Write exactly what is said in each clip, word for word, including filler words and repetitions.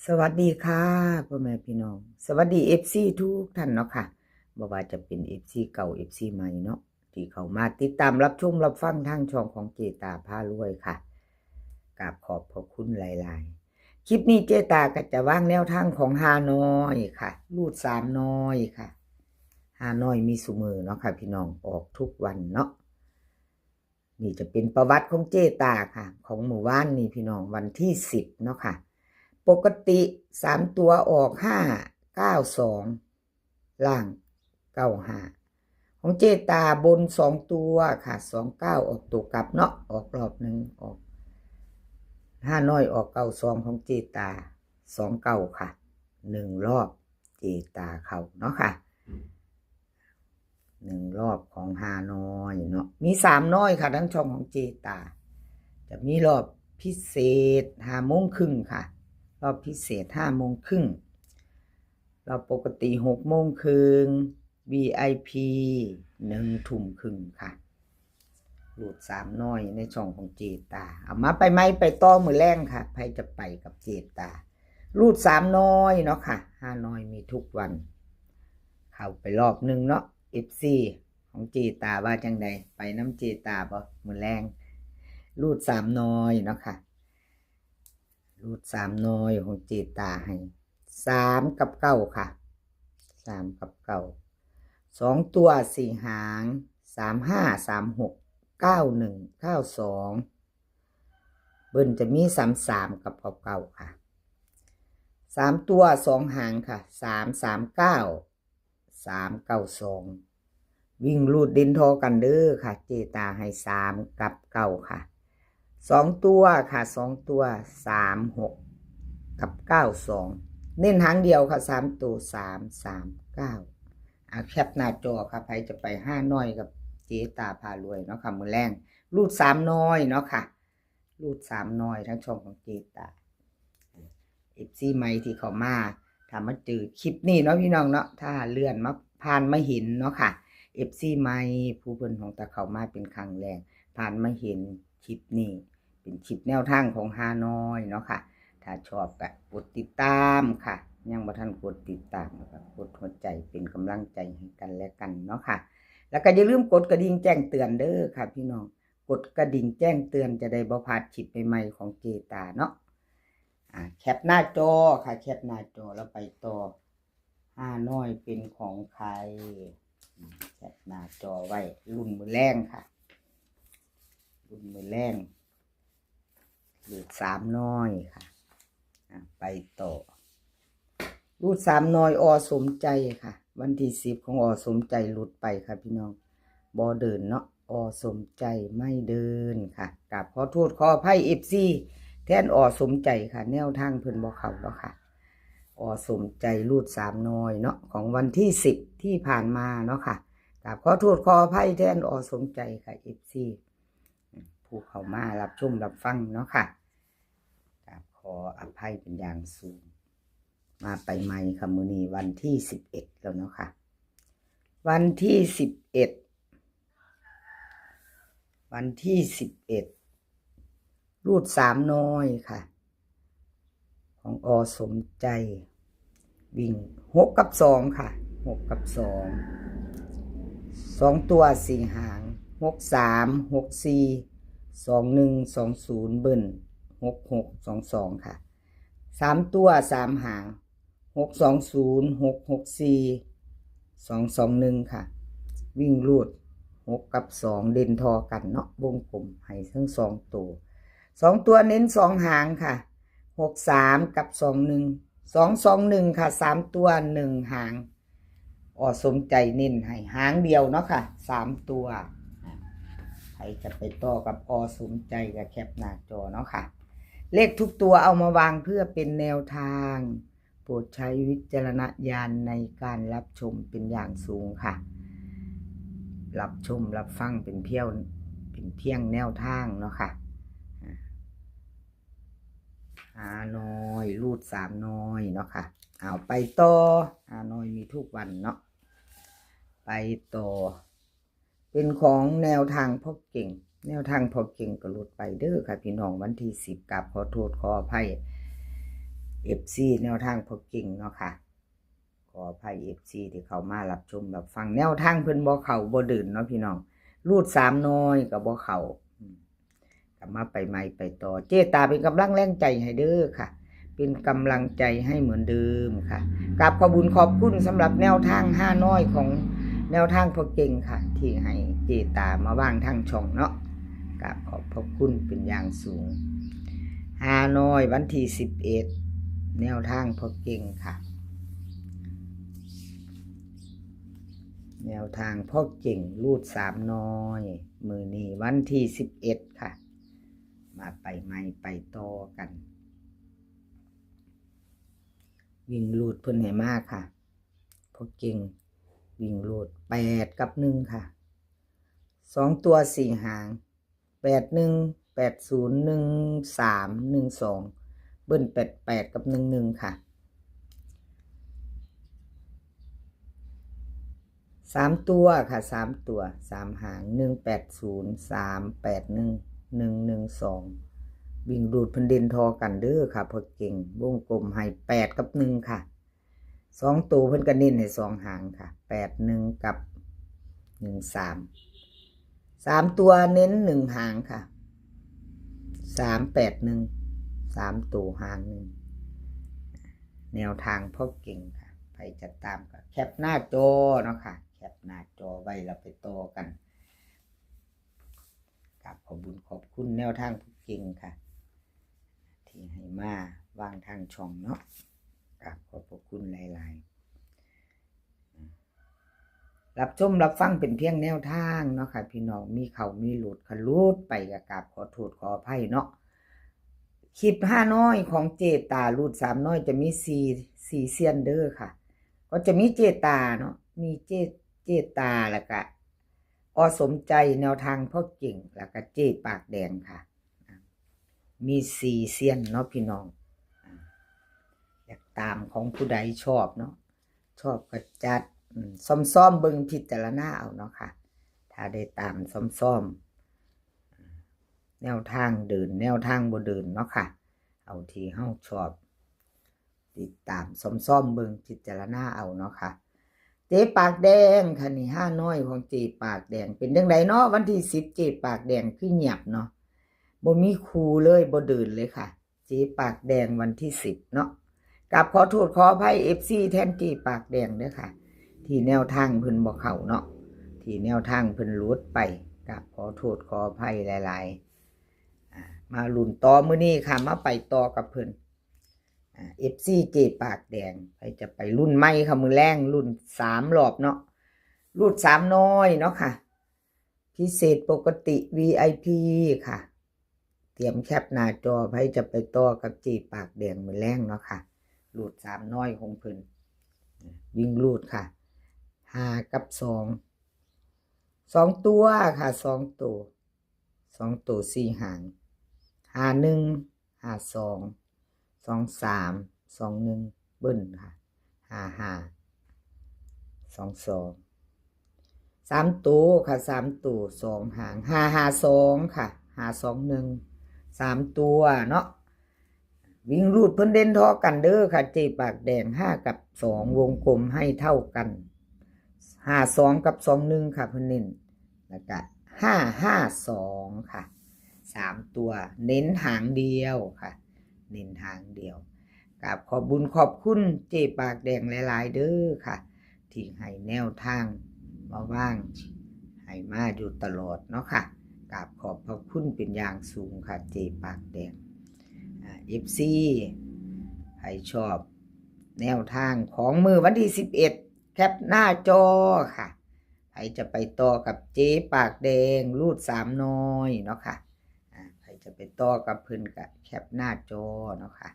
สวัสดีค่ะพ่อแม่พี่น้อง สวัสดีเอฟซีทุกท่านเนาะค่ะ บ่ว่าจะเป็นเอฟซีเก่าเอฟซีใหม่เนาะ ที่เข้ามาติดตามรับชมรับฟังทางช่องของเจตาพารวยค่ะ กราบขอบพระคุณหลายๆ คลิปนี้เจตาก็จะวางแนวทางของฮานอยค่ะ รูดสามน้อยค่ะ ฮานอยมีซุมื้อเนาะค่ะพี่น้อง ออกทุกวันเนาะ นี่จะเป็นประวัติของเจตาค่ะ ของมื้อวานนี้พี่น้อง วันที่สิบเนาะค่ะ ปกติสามตัวออกห้าเก้าสอง ล่างเก้าห้า ของเจตาบนสองตัวค่ะ สองเก้า ออกตัวกลับเนาะ ออกรอบหนึ่ง ออกฮานอยออกเก้าสอง ของเจตา สองเก้า ค่ะ หนึ่งรอบเจตาเข้าเนาะค่ะ หนึ่งรอบของฮานอยเนาะ มีสามน้อยค่ะ ทั้งช่องของเจตา จะมีรอบพิเศษห้าโมงครึ่งค่ะ รอบพิเศษห้าโมงครึ่ง รอบปกติหกโมงครึ่ง วีไอพี หนึ่งทุ่มครึ่งค่ะ รูดสามน้อยในช่องของเจตา เอามาไปไหมไปต่อมื้อแรงค่ะ ใครจะไปกับเจตา รูดสามน้อยเนาะค่ะ ฮานอยมีทุกวัน เข้าไปรอบหนึ่งเนาะ เอฟซี ของเจตาว่าจังใด ไปน้ำเจตาบ่มื้อแรง รูดสามน้อยเนาะค่ะ รูดสามน้อยของเจตาให้สามกับเก้าค่ะ สามกับเก้า สองตัวสี่หาง สามห้า สามหก เก้าหนึ่ง เก้าสอง เบิ้ลจะมีสามสามกับเก้าเก้าค่ะ สามตัวสองหางค่ะ สามสามเก้า สามเก้าสอง วิ่งรูดเด่นทอกันเด้อค่ะ เจตาให้สามกับเก้าค่ะ สองตัวค่ะ สองตัว สามหก กับ เก้าสอง เน้นหางเดียวค่ะ สามตัว สามสามเก้า อ่ะ แคปหน้าจอค่ะ ใครจะไปฮานอยกับเจตาพารวยเนาะค่ะ มื้อแรง รูดสามน้อยเนาะค่ะ รูดสามน้อยทั้งช่องของเจตา เอฟซีใหม่ที่เข้ามา ถ้ามาเจอคลิปนี้เนาะพี่น้องเนาะ ถ้าเลื่อนมาผ่านมาเห็นเนาะค่ะ เอฟซีใหม่ผู้เพิ่นของตาเข้ามาเป็นครั้งแรก ผ่านมาเห็นคลิปนี้ เป็นคลิปแนวทางของฮานอยเนาะค่ะ ถ้าชอบก็กดติดตามค่ะ ยังบ่ทันกดติดตามก็กดหัวใจเป็นกำลังใจให้กันและกันเนาะค่ะ แล้วก็อย่าลืมกดกระดิ่งแจ้งเตือนเด้อค่ะพี่น้อง กดกระดิ่งแจ้งเตือนจะได้บ่พลาดคลิปใหม่ๆของเจตาเนาะ อ่า แคปหน้าจอค่ะ แคปหน้าจอแล้วไปต่อ ฮานอยเป็นของใคร อืม แคปหน้าจอไว้ รุ่นมื้อแรงค่ะ รุ่นมื้อแรง รูดสามน้อยค่ะ อ่า ไปต่อ รูดสามน้อย อ.สมใจค่ะ วันที่สิบของ อ.สมใจ หลุดไปค่ะพี่น้อง บ่เดินเนาะ อ.สมใจไม่เดินค่ะ กราบขอโทษขออภัย เอฟซี แทน อ.สมใจค่ะ แนวทางเพิ่นบ่เข้าเนาะค่ะ อ.สมใจ รูดสามน้อยเนาะ ของวันที่สิบที่ผ่านมาเนาะค่ะ กราบขอโทษขออภัยแทน อ.สมใจค่ะ เอฟซี ผู้เข้ามารับชมรับฟังเนาะค่ะ กราบขออภัยเป็นอย่างสูง มาไปใหม่ค่ะ มื้อนี้วันที่สิบเอ็ดแล้วเนาะค่ะ วันที่สิบเอ็ด วันที่สิบเอ็ด รูดสามน้อยค่ะ ของ อ.สมใจ วิ่งหกกับสองค่ะ หกกับสอง สองตัวสี่หาง หกสาม หกสี่ สองหนึ่ง สองศูนย์ เบิ้ล หกหก สองสอง ค่ะ สามตัวสามหาง หกสองศูนย์ หกหกสี่ สองสองหนึ่ง ค่ะ วิ่งรูดหกกับสอง เด่นทอกันเนาะ วงกลมให้ทั้งสองตัว สองตัวเน้นสองหางค่ะ หกสาม กับ สองหนึ่ง สองสองหนึ่ง ค่ะ สามตัวหนึ่งหาง อ.สมใจเน้นให้หางเดียวเนาะค่ะ สามตัว ใครจะไปต่อกับ อ.สมใจก็แคปหน้าจอเนาะค่ะ เลขทุกตัวเอามาวางเพื่อเป็นแนวทาง โปรดใช้วิจารณญาณในการรับชมเป็นอย่างสูงค่ะ รับชมรับฟังเป็นเพียง เป็นเพียงแนวทางเนาะค่ะ อ่า ฮานอย รูดสามน้อยเนาะค่ะ เอาไปต่อ ฮานอยมีทุกวันเนาะ ไปต่อ เป็นของแนวทางพ่อเก่ง แนวทางพ่อเก่งก็หลุดไปเด้อค่ะพี่น้อง วันที่สิบ กราบขอโทษขออภัย เอฟซี แนวทางพ่อเก่งเนาะค่ะ ขออภัย เอฟซี ที่เข้ามารับชมรับฟัง แนวทางเพิ่นบ่เข้าบ่เดินเนาะพี่น้อง รูดสามน้อยก็บ่เข้า อืม กลับมาไปใหม่ไปต่อ เจ๊ตาเป็นกำลังแรงใจให้เด้อค่ะ เป็นกำลังใจให้เหมือนเดิมค่ะ กราบขอบบุญขอบคุณสำหรับแนวทางฮานอยของแนวทางพ่อเก่งค่ะ ที่ให้เจ๊ตามาวางทางช่องเนาะ กราบขอบพระคุณเป็นอย่างสูง ฮานอยวันที่สิบเอ็ด แนวทางพ่อเก่งค่ะ แนวทางพ่อเก่งรูดสามน้อย มื้อนี้วันที่สิบเอ็ดค่ะ มาไปใหม่ไปต่อกัน วิ่งรูดเพิ่นให้มาค่ะ พ่อเก่งวิ่งรูดแปดกับหนึ่งค่ะ สองตัวสี่หาง แปดหนึ่ง แปดศูนย์ หนึ่งสาม หนึ่งสอง เบิ้ลแปดแปดกับหนึ่งหนึ่งค่ะ สามตัวค่ะ สามตัว สามหาง หนึ่งแปดศูนย์ สามแปดหนึ่ง หนึ่งหนึ่งสอง วิ่งรูดเพิ่นเด่นทอกันเด้อค่ะ พ่อเก่งวงกลมให้แปดกับหนึ่งค่ะ สองตัวเพิ่นก็เน้นให้สองหางค่ะ แปดหนึ่ง กับ หนึ่งสาม สามตัวเน้นหนึ่งหางค่ะ สามแปดหนึ่ง สามตัวหางหนึ่ง แนวทางพ่อเก่งค่ะ ใครจะตามก็แคปหน้าจอเนาะค่ะ แคปหน้าจอไว้แล้วไปต่อกัน กราบขอบบุญขอบคุณแนวทางพ่อเก่งค่ะ ที่ให้มาวางทางช่องเนาะ กราบขอบพระคุณหลายๆ รับชมรับฟังเป็นเพียงแนวทางเนาะค่ะ พี่น้อง มีเข้ามีหลุดค่ะ หลุดไปก็กราบขอโทษขออภัยเนาะ คลิปฮานอยของเจ๊ตารูดสามน้อยจะมีสี่ สี่เซียนเด้อค่ะ ก็จะมีเจ๊ตาเนาะ มีเจ๊ เจ๊ตา แล้วก็ อ.สมใจ แนวทางพ่อเก่ง แล้วก็เจ๊ปากแดงค่ะ มีสี่เซียนเนาะพี่น้อง อยากตามของผู้ใดชอบเนาะ ชอบก็จัด อืม ซ่อมๆเบิ่งพิจารณาเอาเนาะค่ะ ถ้าได้ตามซ่อมๆ แนวทางเดิน แนวทางบ่เดินเนาะค่ะ เอาที่เฮาชอบ ติดตามซ่อมๆเบิ่งพิจารณาเอาเนาะค่ะ เจ๊ปากแดงค่ะนี่ ฮานอยของเจ๊ปากแดง เป็นจั่งใดเนาะ วันที่สิบ เจ๊ปากแดงคือเงียบเนาะ บ่มีคู่เลย บ่เดินเลยค่ะ เจ๊ปากแดงวันที่สิบเนาะ กราบขอโทษขออภัย เอฟซี แทนเจ๊ปากแดงเด้อค่ะ ที่แนวทางเพิ่นบ่เข้าเนาะ ที่แนวทางเพิ่นหลุดไป กราบขอโทษขออภัยหลายๆ อ่า มาลุ้นต่อมื้อนี้ค่ะ มาไปต่อกับเพิ่น อ่า เอฟซี เจ๊ปากแดง ใครจะไปรุ่นใหม่ค่ะ มื้อแลงรุ่นสามรอบเนาะ รุ่นสามน้อยเนาะค่ะ พิเศษปกติ วีไอพี ค่ะ เตรียมแคปหน้าจอ ใครจะไปต่อกับเจ๊ปากแดงมื้อแลงเนาะค่ะ รุ่นสามน้อยของเพิ่น วิ่งรูดค่ะ ห้า กับ สอง สองตัวค่ะ สองตัว สองตัวสี่หาง ห้าหนึ่ง ห้าสอง สองสาม สองหนึ่ง เบิ้ลค่ะ ห้าห้า สองสอง สามตัวค่ะ สามตัว สองหาง ห้าห้าสอง ค่ะ ห้าสองหนึ่ง สามตัวเนาะ วิ่งรูดเพิ่นเด่นทอกันเด้อค่ะ เจ๊ปากแดง ห้า กับ สอง วงกลมให้เท่ากัน ห้าสอง กับ สองหนึ่ง ค่ะ เพิ่นเน้น แล้วก็ ห้าห้าสอง ค่ะ สามตัว เน้นหางเดียวค่ะ เน้นหางเดียว กราบขอบบุญขอบคุณเจ๊ปากแดงหลายๆเด้อค่ะ ที่ให้แนวทางมาวาง ให้มาอยู่ตลอดเนาะค่ะ กราบขอบพระคุณเป็นอย่างสูงค่ะ เจ๊ปากแดง อ่า เอฟซี ใครชอบแนวทางของมื้อวันที่สิบเอ็ด แคปหน้าจอค่ะ ใครจะไปต่อกับเจ๊ปากแดง รูดสามน้อยเนาะค่ะ อ่า ใครจะไปต่อกับเพิ่นก็แคปหน้าจอเนาะค่ะ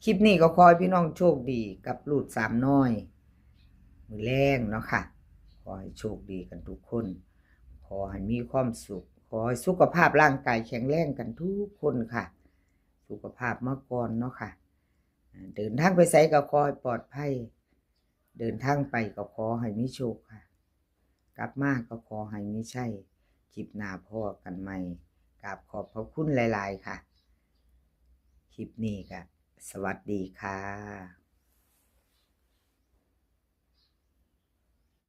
คลิปนี้ก็ขอให้พี่น้องโชคดีกับรูดสามน้อย มื้อแลงเนาะค่ะ ขอให้โชคดีกันทุกคน ขอให้มีความสุข ขอให้สุขภาพร่างกายแข็งแรงกันทุกคนค่ะ สุขภาพมาก่อนเนาะค่ะ อ่า เดินทางไปไสก็ขอให้ปลอดภัย เดินทางไปก็ขอให้มีโชคค่ะ กลับมาก็ขอให้มีชัย คลิปหน้าพ้อกันใหม่ กราบขอบพระคุณหลายๆค่ะ คลิปนี้ก็ สวัสดีค่ะ